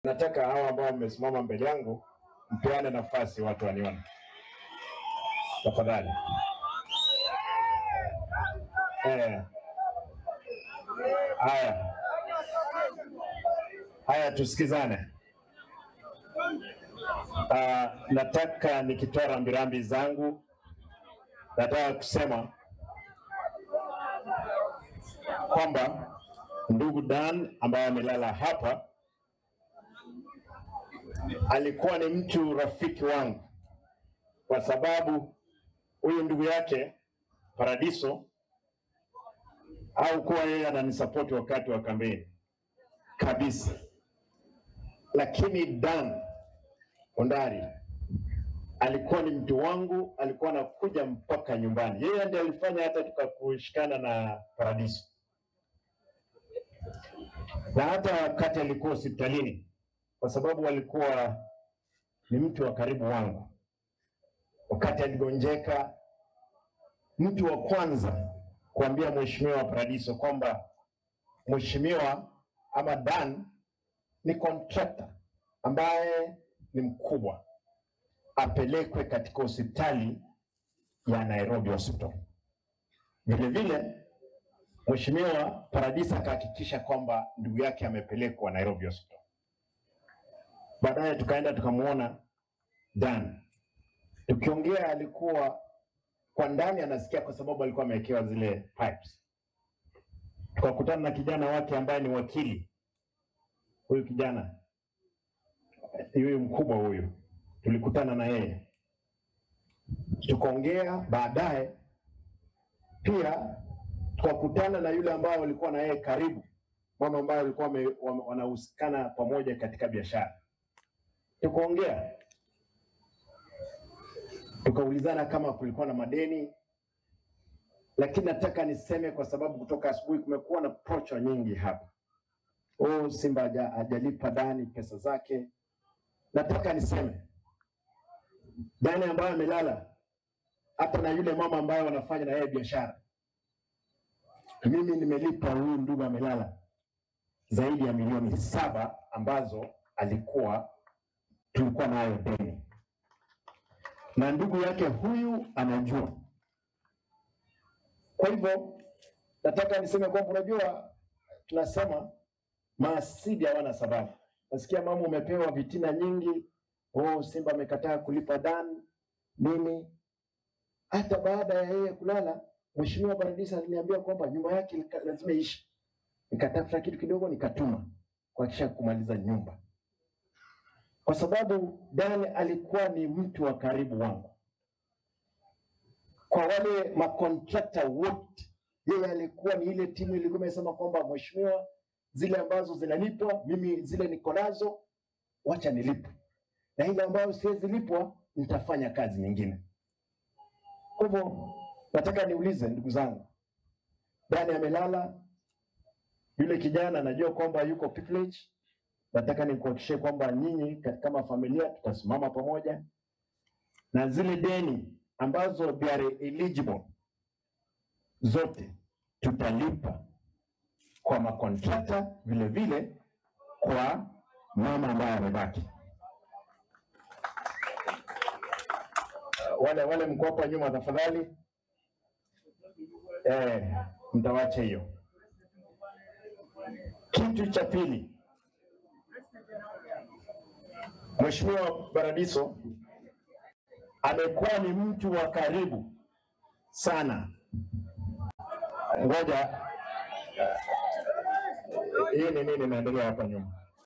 Nataka hawa ambao wamesimama mbele yangu mpeane nafasi watu wanione. Tafadhali. Haya. Haya, tusikizane. Nataka nikitoa rambirambi zangu, nataka kusema kwamba ndugu Dan ambaye amelala hapa alikuwa ni mtu rafiki wangu, kwa sababu huyu ndugu yake Paradiso au kuwa yeye ananisupport wakati wa kampeni kabisa, lakini Dan Ondari alikuwa ni mtu wangu, alikuwa anakuja mpaka nyumbani. Yeye ndiye alifanya hata tukakushikana na Paradiso, na hata wakati alikuwa hospitalini, kwa sababu alikuwa ni mtu wa karibu wangu. Wakati aligonjeka, mtu wa kwanza kuambia Mheshimiwa Paradiso kwamba Mheshimiwa ama Dan ni contractor ambaye ni mkubwa, apelekwe katika hospitali ya Nairobi Hospital. Vile vile Mheshimiwa Paradiso akahakikisha kwamba ndugu yake amepelekwa Nairobi Hospital. Baadaye tukaenda tukamuona Dan. Tukiongea alikuwa kwa ndani anasikia, kwa sababu alikuwa amewekewa zile pipes. Tukakutana na kijana wake ambaye ni wakili. Huyu kijana huyu mkubwa huyu, tulikutana na yeye tukaongea. Baadaye pia tukakutana na yule ambaye walikuwa na yeye karibu, mama ambaye alikuwa wanahusikana pamoja katika biashara. Tukaongea, tukaulizana kama kulikuwa na madeni. Lakini nataka niseme, kwa sababu kutoka asubuhi kumekuwa na procho nyingi hapa, oh, Simba hajalipa Dani pesa zake. Nataka niseme Dani ambaye amelala, hata na yule mama ambaye wanafanya na yeye biashara, mimi nimelipa huyu ndugu amelala zaidi ya 7,000,000 ambazo alikuwa tulikuwa nayo deni, na ndugu yake huyu anajua. Kwa hivyo nataka niseme kwamba unajua tunasema maasidi hawana sababu. Nasikia mama umepewa vitina nyingi, oh, Simba amekataa kulipa Dan nini. Hata baada ya yeye kulala, Mheshimiwa Paradiso aliniambia kwamba nyumba yake lazima iishi. Nikatafuta kitu kidogo nikatuma kuhakikisha kumaliza nyumba, kwa sababu Dan alikuwa ni mtu wa karibu wangu. Kwa wale makontrakta wote, yeye alikuwa ni ile timu ilikuwa imesema kwamba mheshimiwa, zile ambazo zinalipwa mimi zile niko nazo, wacha nilipe, na ile ambayo siwezi lipwa nitafanya kazi nyingine. Kwa hivyo nataka niulize ndugu zangu, Dani amelala, yule kijana anajua kwamba yuko privilege. Nataka nikuhakikishie kwamba nyinyi kama familia tutasimama pamoja, na zile deni ambazo they are eligible zote tutalipa kwa makontrakta, vile vile kwa mama ambaye amebaki. Wale mko hapa nyuma tafadhali, mtawache hiyo. Kitu cha pili, Mheshimiwa Paradiso amekuwa ni mtu wa karibu sana. Ngoja, hii ni nini inaendelea hapa nyuma?